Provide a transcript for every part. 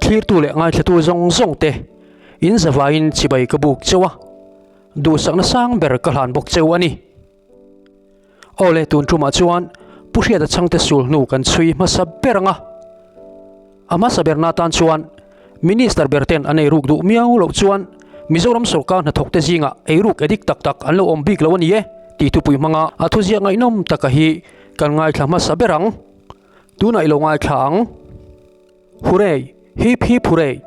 Thlirtu leh ngaithlatu zawng zawng te in zavaiin chibai ka buk cheu a, duhsakna sang ber ka hlan bawk cheu a ni. Aw le, tun tumah chuan Pu Hriata chhangte sul hnu kan chhui hmasa ber ang a. A hmasa berna atan chuan Minister ber ten an eiruk duh miau loh chuan Mizoram sorkar hnathawkte zingah eiruk edik tak tak an lo awm bik lo a ni e tih thupui hmanga a thuziak ngaihnawm taka hi kan ngaithla hmasa ber ang. Tunah i lo ngaithla ang. Hurray! Hip hip hurray!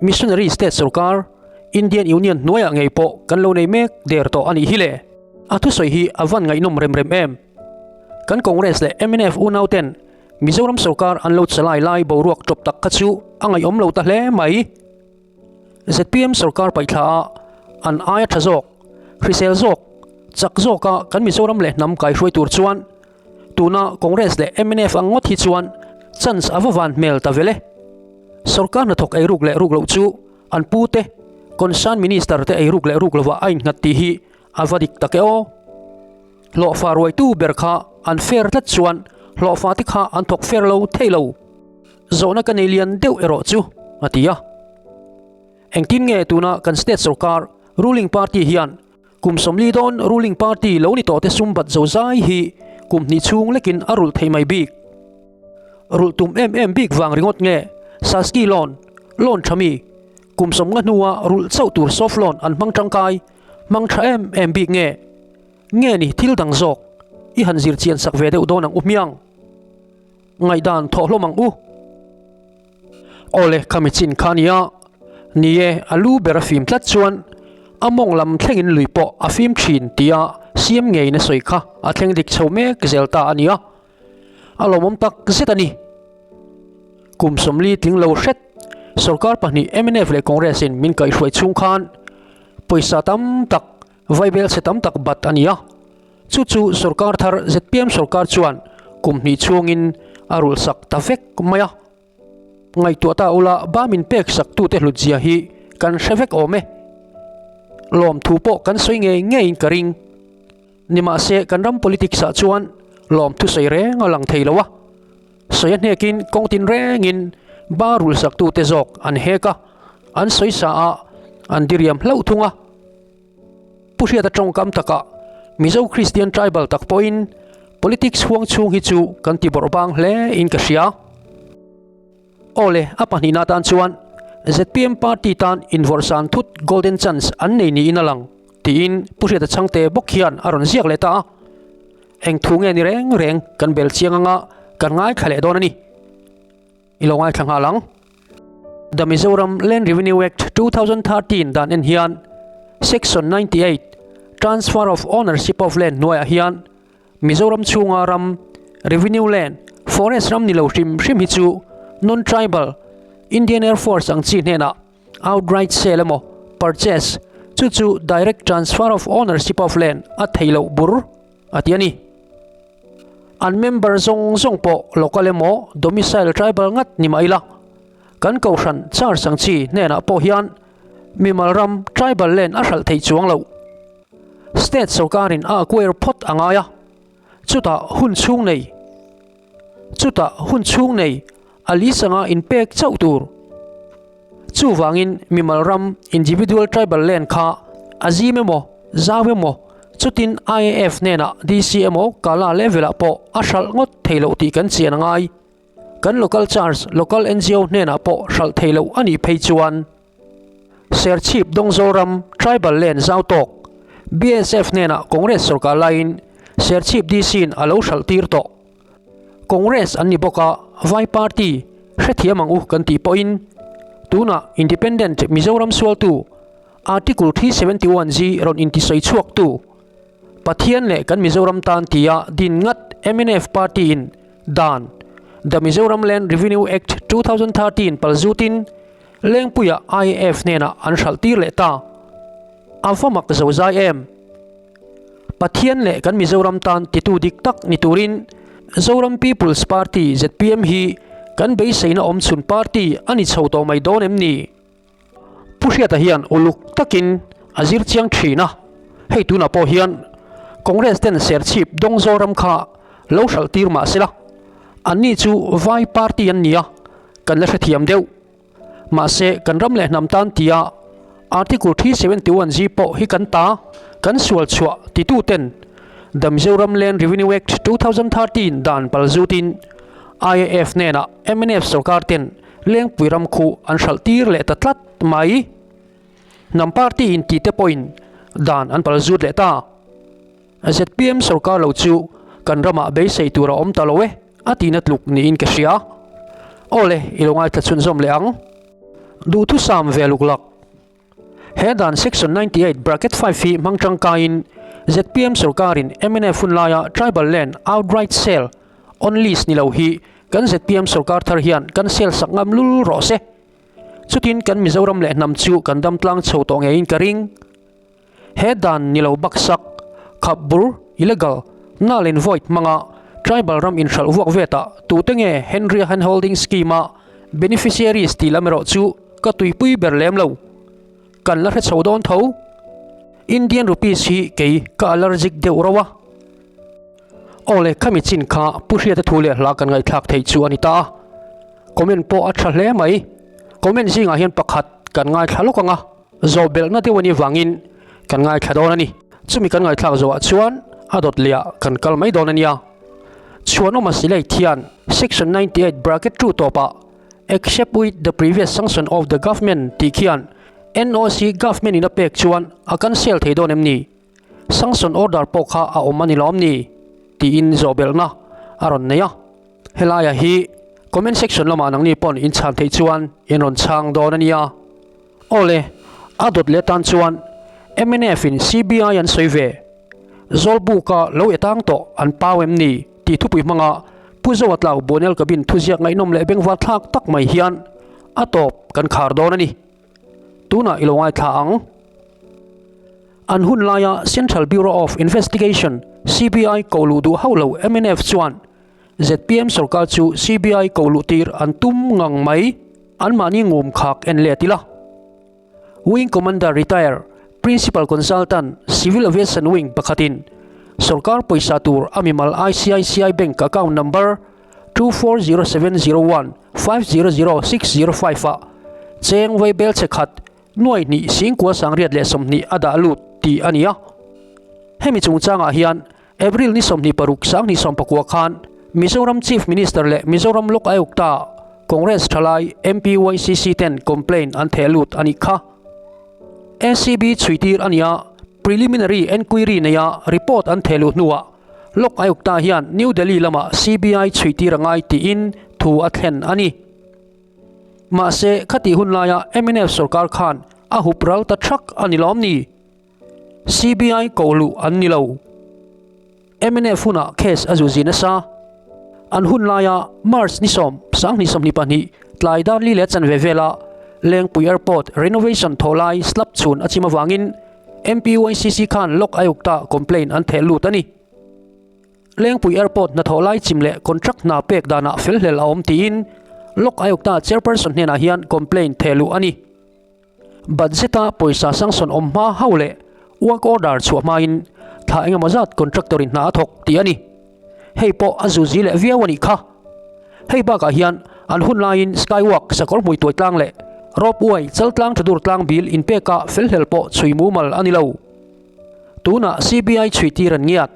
Missionary State sorkar, Indian Union hnuaiah ngei pawh kan lo nei mek der tawh a nih hi le. A thusawi hi a van ngaihnawm rem rem em. Kan Congress leh mnf unauten Mizoram sorkar an lo chalai lai boruak tawp tak kha chu a ngaihawm lo ta hle mai. Zpm sorkar paihthla a an aia tha zawk, hrisel zawk, chak zawka kan Mizoram leh hnam kaihruai tur chuan Tuna Congress leh mnf ang ngawt hi chuan chance a va van hmel ta vel e. Sorkar hnathawk eiruk leh ruk loh chu an pu te, concern minister te eiruk leh ruk lovah a innghat tih hi a va dik tak e aw. Hlawhfa ruaitu ber kha an fair tlat chuan hlawhfa te kha an thawk fair lo thei lo. Zawhna ka nei lian deuh erawh chu, a ti a. Engtin nge tuna kan state sorkar ruling party hian Kum 40 dawn ruling party lo ni tawh te sum bat zo zai hi kum hnih chhung lekin a rulh thei mai bik. Rulh tum em em bik vang ringawt nge Saski loan, loan tha mi, kum 50 hnua rulh chauh tur soft loan an hmang tangkai, hmang tha em em bik nge? Nge ni thil dang zawk i han zir chian sak ve deuh dawn ang u hmiang? Ngaihdan thawh hlawm ang u. Awle khami chin kha nia, ni e a lu ber a fim tlat chuan a mawng lam thlengin lui pawh a fim thin tia siam ngeiin a sawi kha a thleng dik chho mek zel ta a nia, a lawmawm tak zet a ni. Kum 40 tling lo hret sorkar pahnih mnf leh Congress in min kaihhruai chhung khan pawisa tam tak vaibel chhe tam tak bat a ni a. Chu chu sorkar thar zpm sorkar chuan kum hnih chhungin a rulh sak ta vek mai a. Ngaihtuah ta ula ba min pek sak tute hlut zia hi kan hre vek awm e. Lawmthu pawh kan sawi ngei ngeiin ka ring. Nimahse kan ram politics ah chuan lawmthu sawi reng a lang thei lo a. Sawi a hnekin kawng tin rengin ba rulh sak tute zawk an hek a, an sawi sa a, an diriam hlauh thung a. Pu Hriata tawngkam takah Mizo Kristian tribal tak pawhin politics huang chhung hi chu kan ti bawrh bang hle in ka hria. Aw le, a pahnihna atan chuan zpm party tan invawrhsan thut golden chance an nei niin a lang tiin Pu Hriata Chhangte bawk hian a rawn ziak leh ta a. Eng thu nge ni reng reng kan bel chiang anga kan ngaithla leh dawn a ni. I lo ngaithla nghal ang. The Mizoram Land Revenue Act 2013 dan en hian Section 98 Transfer of Ownership of Land hnuaiah hian Mizoram chhunga ram Revenue Land, Forest ram ni lo hrim hrim hi chu Non-Tribal, Indian Air Force ang chi hnenah outright sale emaw purchase chu chu Direct Transfer of Ownership of Land a thei loh bur a ti a ni. An member zawng zawng pawh local emaw domicile tribal ngat ni mah ila, kan kohhran church ang chi hnenah pawh hian mimal ram tribal land a hralh theih chuang loh. State sorkarin a acquire phawt a ngai a, chutah hun chhung nei chutah hun chhung nei a li sanga inpek chauh tur. Chuvangin mimal ram individual tribal land kha a zim emaw, zau emaw, chutin IAF hnenah DC emaw Kala level ah pawh a hralh ngawt thei loh tih kan chian a ngai. Kan local church, local ngo hnenah pawh hralh thei loh a nih phei chuan Serchhip Dawngzawl ram tribal land zau tawk BSF hnenah Congress sorkar laiin Serchhip DC in a lo hralh tir tawh. Congress an ni bawk a, Vai party hrethiam ang u kan tih pawhin tunah Independent Mizoram sualtu Article 371 G rawn intisawi chhuaktu Pathian leh kan Mizoram tan tia din ngat mnf party in dan The Mizoram Land Revenue Act 2013 palzutin Lengpuia IAF hnenah an hralh tir leh ta. A va mak zo zai em? Pathian leh kan Mizoram tan titu dik tak ni turin Zoram People's Party, zpm, hi kan beiseina awm chhun party a ni chho tawh mai dawn em ni? Pu Hriata hian uluk takin a zir chiang thin a, hei tunah pawh hian Congress ten Serchhip Dawngzoram kha lo hralh tir mah sela, anni chu vai party an ni a, kan la hrethiam deuh. Mahse, kan ram leh hnam tan tia Article 371 G pawh hi kan ta, kan sual chhuah tituten The Mizoram Land Revenue Act 2013 dan pal zutin IAF hnenah mnf sorkar ten Lengpui ram khu an hralh tir leh ta tlat mai. Hnam party in tite pawhin dan an pal zut leh ta. Zpm sorkar lo chu kan ramah beisei tur a awm ta lo e a tihna tluk niin ka hria. Aw le, i lo ngaithla chhunzawm leh ang. Duhthusam ve luk lak. He dan Section 98 bracket 5 hi hmang tangkaiin zpm sorkarin mnf hun laia tribal land outright sale on lease ni lo hi kan zpm sorkar thar hian kan sale sak ngam lul rawh se. Chutin kan Mizoram leh hnam chu kan dam tlang chho tawh ngeiin ka ring. He dan ni lo baksak, khap bur, illegal, null and void hmanga tribal ram inhralh vuak vetah tute nge Henry Handholding Scheme-a beneficiaries tih lam erawh chu ka tuipui ber lem lo. Kan la hre chho dawn tho. Indian rupees hi kei ka allergic deuh rauh a. Aw le, khami chin kha Pu Hriata thu leh hla kan ngaihthlak theih chu a ni ta a. Comment pawh a tha hle mai. Comment zingah hian pakhat kan ngaithla lawk ang a. Zawh belhna deuh a nih vangin kan ngaithla dawn a ni. Chumi kan ngaithlak zawhah chuan a dawt lehah kan kal mai dawn a nia. Chhuanawma Silei thian Section 98 bracket 2 tawpah Except with the previous sanction of the government tih khian NOC government in a pek chuan a cancel thei dawn em ni? Sanction order pawh kha a awm a ni lawm ni? tiin zawh belhna a rawn nei a. Helaia hi comment section lamah nangni pawn in chhan theih chuan in rawn chhang dawn a nia. Awle, a dawt leh tan chuan mnf in CBI an sawi ve. Zawlbuka lo e tang tawh an pau em ni tih thupui hmanga Pu Zoa Tlau Buanel Cabin thuziak ngaihnawm leh bengvar thlak tak mai hian a tawp kan khar dawn a ni. Tunah i lo ngaithla ang. An hun laia Central Bureau of Investigation, CBI, koh luh duh hauh lo mnf chuan zpm sorkar chu CBI koh luh tir an tum ngang mai. Anmahni ngum khak en let ila. Wing Commander Retire, Principal Consultant, Civil Aviation Wing pakhatin sorkar pawisa tur a mimal ICICI Bank account number 240701 500605 ah cheng vaibel che khat nuai hnih singkua sangriat leh 20 a dah lut tih a ni a. Hemi chungchangah hian April ni 26 2019 khan Mizoram Chief Minister leh Mizoram Lok Ayukta Congress thalai MPYCC ten complaint an theh lut a nih kha. ACB chhuitir a nia, preliminary enquiry neia report an theh luh hnuah Lok Ayukta hian New Delhi lamah CBI chhuitir a ngai tiin thu a thlen a ni. Mahse, khatih hun laia mnf sorkar khan a hup ral ta thak a ni lawm ni? CBI koh luh an ni lo. Mnf hunah case a zuzi nasa. An hun laia March ni sawm, 2022 tlai dar li leh chanve vela Lengpui Airport renovation thawh lai slab chhun a chim avangin MPYCC khan Lok Ayukta complaint an theh lut a ni. Lengpui Airport hnathawh lai chim leh contract hna pek danah felhlel a awm tiin Lok Ayukta chairperson hnenah hian complaint theh luh a ni. Budget-a pawisa sanction awm hma hauh leh work order chhuah hmain thla engemaw zat contractor-in hna a thawk tih a ni. Hei pawh a zuzi leh viau a nih kha. Hei bakah hian an hun laiin skywalk sakawr hmui tuai tlang leh ropeway chaltlang tha dur tlang bil inpeka felhlel pawh chhui mumal a ni lo. Tunah CBI chhui tir an ngiat.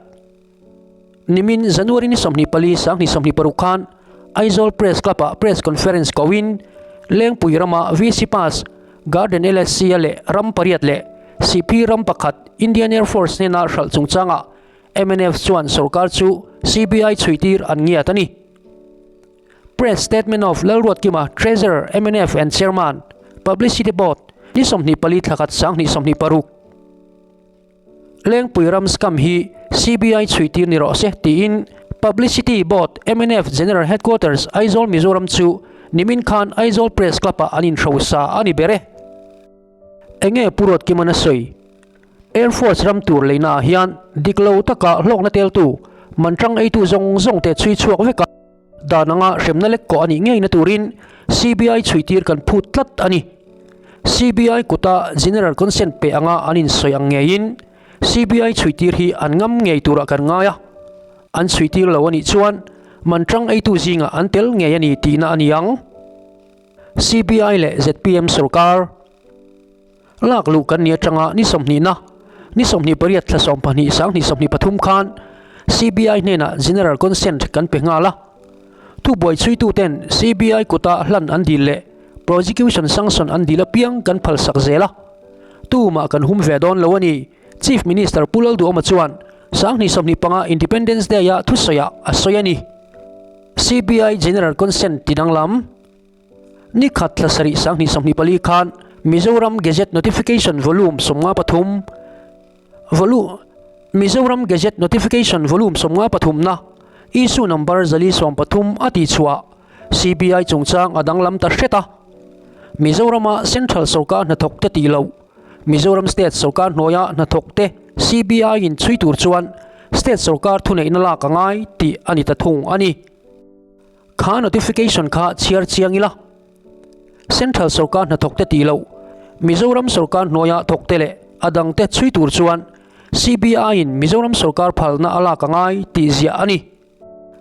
Nimin January ni 24 2026 khan Aizawl Press Club-ah Press Conference koin Lengpui rama VC Pass, Garden LSC-a leh ram pariat leh Sihphi ram pakhat Indian Air Force hnena hralh chungchangah mnf chuan sorkar chu CBI chhuitir an ngiat a ni. Press Statement of Lalruatkima, Treasurer, mnf and Chairman, Publicity Board, ni 24 thlakhat 2026. Lengpui ram scam hi CBI chhuitir ni rawh se tiin Publicity Board mnf General Headquarters Aizawl Mizoram chu nimin khan Aizawl Press Club ah an inhrosa a ni ber e. Enge Pu Ruatkiman a sawi? Air Force ram tur leina ah hian dik lo taka hlawkna teltu manṭang eitu zawng zawng te chhui chhuak vek a, Dan anga hremna lek kawh a nih ngeina turin CBI chhuitir kan phut tlat a ni. CBI kuta General Consent pe anga an insawi ang ngeiin CBI chhuitir hi an ngam ngei turah kan ngai a. An chhuitir lo a nih chuan man tang eitu zingah an tel ngei a ni tihna a ni ang. CBI leh zpm sorkar lak luh kan ni atanga ni sawmhnihna, ni 28 thla 12 sanghnih 23 khan CBI hnenah General Consent kan pe nghal a. Thubuai chhuituten CBI kuta hlan an dil leh Prosecution sanction an dil apiang kan phalsak zel a. Tumah kan hum ve dawn lo a ni, Chief Minister Pu Lalduhawma chuan sanghnih 25 Independence Day-a thusawiah a sawi a ni. CBI General Consent ti danglam. Ni khat thla sarih sanghnih 24 khan Mizoram Gazette Notification Volume 53 Volu Mizoram Gazette Notification Volume 53 na Issue Number 413 a tihchhuah CBI chungchang a danglam ta hret a. Mizorama Central sorkar hnathawkte tih loh Mizoram State sorkar hnuaia hnathawkte CBI in chhui tur chuan State sorkar thuneihna lak a ngai tih a ni ta thung a ni. Kha notification kha chhiar chiang ila. Central sorkar hnathawkte tih loh, Mizoram sorkar hnuaia thawkte leh a dangte chhui tur chuan CBI in Mizoram sorkar phalna a lak a ngai tih ziah a ni.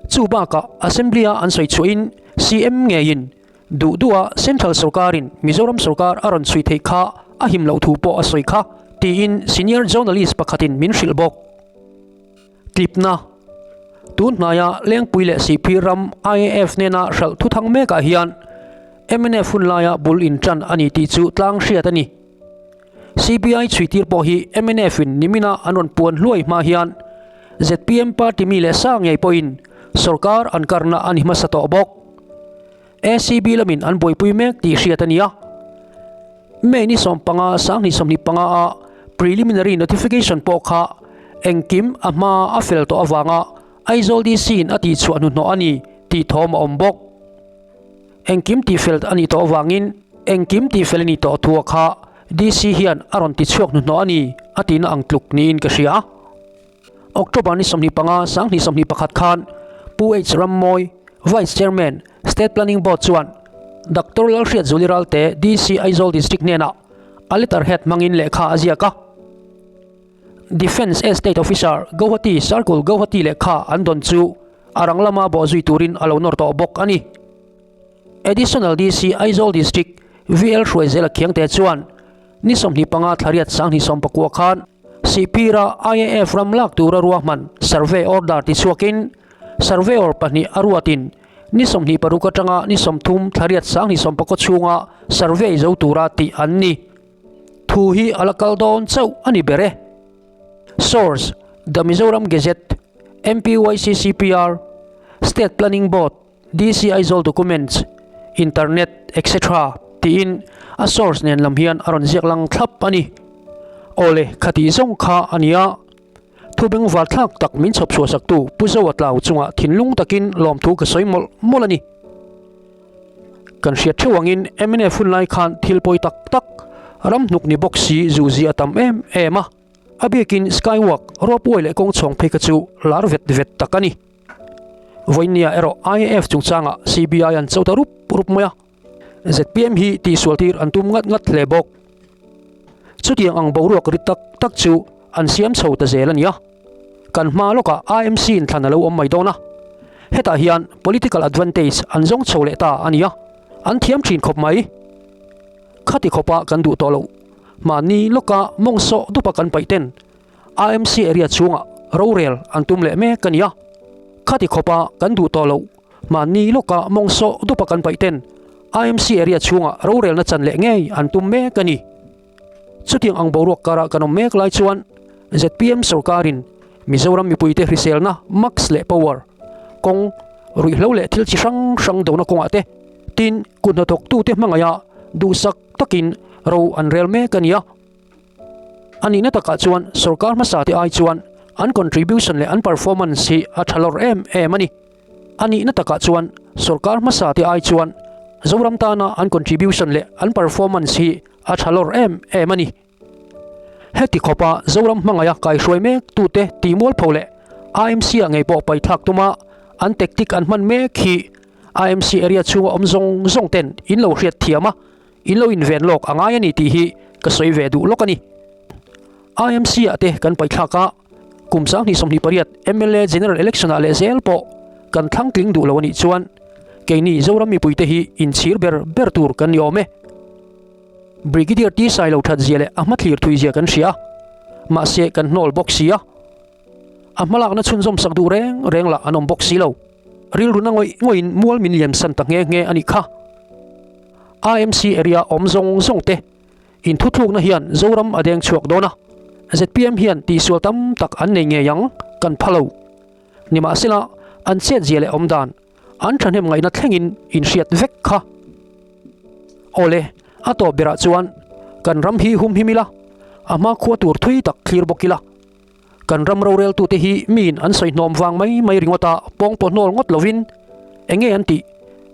Chu bakah Assembly-a an sawi chhuahin CM ngeiin duh duha Central sorkarin Mizoram sorkar a rawn chhui theih kha a him loh thu pawh a sawi kha tiin senior journalist pakhatin min hrilh bawk. Tlipna, Tun hnaia Lengpui leh Sihphir ram IAF hnena hralh thuthang mekah hian mnf hun laia bul intan a ni tih chu tlang hriat a ni. CBI chhuitir pawh hi mnf in nimina an rawn puan hluai hma hian zpm party mi leh sa ngei pawhin sorkar an karna a ni hmasa tawh bawk. ACB lamin an buaipui mek tih hriat a ni a. May ni 15, 2025 a preliminary notification pawh kha engkim a hma a fel tawh avanga Aizawl DC in a tihchhuah hnuhnawh a ni tih thawm a awm bawk. Engkim tihfel a nih tawh avangin engkim tihfel a nih tawh thu a kha DC hian a rawn tichhuak hnuhnawh a ni a tihna ang tluk niin ka hria. October ni 25, 2021 khan Pu H Rammawi, Vice Chairman, State Planning Board chuan Doctor Lalhriat Zuli Ralte, DC Aizawl District hnenah a letterhead hmangin lehkha a ziak a. Defence Estate Officer, Guwahati Circle, Guwahati lehkha an dawn chu a rang lama bawhzui turin a lo nawr tawh bawk a ni. Additional DC Aizawl District VL Hruaizela Khiangte chuan ni 25 thlariat 2019 khan Sihphira IAF ram lak tura ruahman survey order tichhuakin surveyor pahnih a ruatin ni 26 atanga ni 30 thlariat 2019 chhunga survey zo tura tih an ni. Thu hi a la kal dawn chauh a ni ber e. Source, The Mizoram Gazette, MPYCCPR, State Planning Board. DC Aizawl Documents, Internet etc. Tiin a source nen lam hian a rawn ziak lang thlap a ni. Awle, khatih zawng kha a nia. Thu bengvar thlak tak min chhawp chhuah saktu Pu Zoa Tlau chungah thinlung takin lawmthu ka sawi mawlh mawlh a ni. Kan hriat theuh angin mnf hun lai khan thil pawi tak tak ram hnuk ni bawk si zuzi a tam em em a. A biakin Skywalk, ropeway leh kawngchhawng phei kha chu lar vet vet tak a ni. Vawinia erawh IAF chungchangah CBI an cho ta rup rup mai a, zpm hi tihsual tir an tum ngat ngat hle bawk. Chutiang ang boruak ri tak tak chu an siam chho ta zel a ni a, kan hma lawkah IMC inthlan a lo awm mai dawn a, hetah hian political advantage an zawng chho leh ta a ni a, an thiam thin khawp mai. Khati khawpa kan duh tawh loh, mahni lawka mawng sawh dupa kan paih ten IMC area chhungah rorel an tum leh mek a ni a, khati khawpa kan duh tawh loh, mahni lawka mawng sawh dupa kan paih ten IMC area chhungah rorelna chan leh ngei an tum mek a ni. Chutiang ang boruak karah kan awm mek lai chuan zpm sorkarin Mizoram mipuite hriselna max leh power kawng ruihhlo leh thil chi hrang hrang dona kawngah te tin kut hnathawktute hmangaiha duhsak takin ro an rel mek a ni a. A nihna takah chuan sorkar hmasa te ai chuan an contribution leh an performance hi a tha lawr em em a ni. A nihna takah chuan sorkar hmasa te ai chuan Zoram tana an contribution leh an performance hi a tha lawr em em a ni. Heti khawpa Zoram hmangaia kaihruai mek tute tihmualpho leh IMC-ah ngei pawh paithlak tuma an tactic an hman mek hi IMC area chhunga awm zawng zawng ten in lo hriat thiam a. In lo inven lawk a ngai a ni tih hi ka sawi ve duh lawk a ni. IMC ah te kan paithlak a, kum 2028 mla General Election ah leh zel pawh kan thlang tling duh lo a nih chuan Keini Zoram mipuite hi inchhir ber ber tur kan ni awm e. Brigadier T Sailo that zia leh a hmathlir thui zia kan hria a, mahse kan hnawl bawk si a. A hmalakna chhunzawm sak duh reng reng lah an awm bawk si lo. Rilru na ngawih ngawihin mual min liam san ta nghe nghe a nih kha. AMC area awm zawng zawng te inthuthlukna hian Zoram a deng chhuak dawn a, zpm hian tihsual tam tak an nei ngei ang kan pha lo. Nimahsela, an chetzia leh awm dan an thahnem ngaihna thlengin inhriat vek kha. Awle, a tawp berah chuan kan ram hi humhim ila, a hma khua tur thui tak thlir bawk ila. Kan ram roreltute hi miin an sawi hnawm vang mai mai ringawt a, pawng pawh hnawl ngawt lovin enge an tih,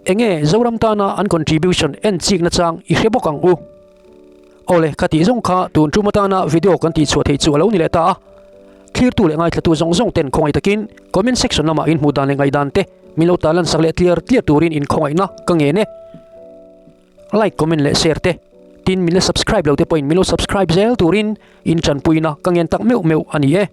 enge Zoram tana an contribution en chik nachang i hre bawk ang u. Awle, ka tih zawng kha tun tum atana video kan tih chhuah theih chu a lo ni leh ta a. Thlirtu leh ngaithlatu zawng zawng ten khawngaih takin comment section lamah in hmuh dan leh ngaihdan te min lo tarlan sak leh tliar tliar turin in khawngaihna ka ngen e. Like, comment leh share te tin min la subscribe lo te pawhin min lo subscribe zel turin in tanpuina ka ngen tak meuh meuh a ni e.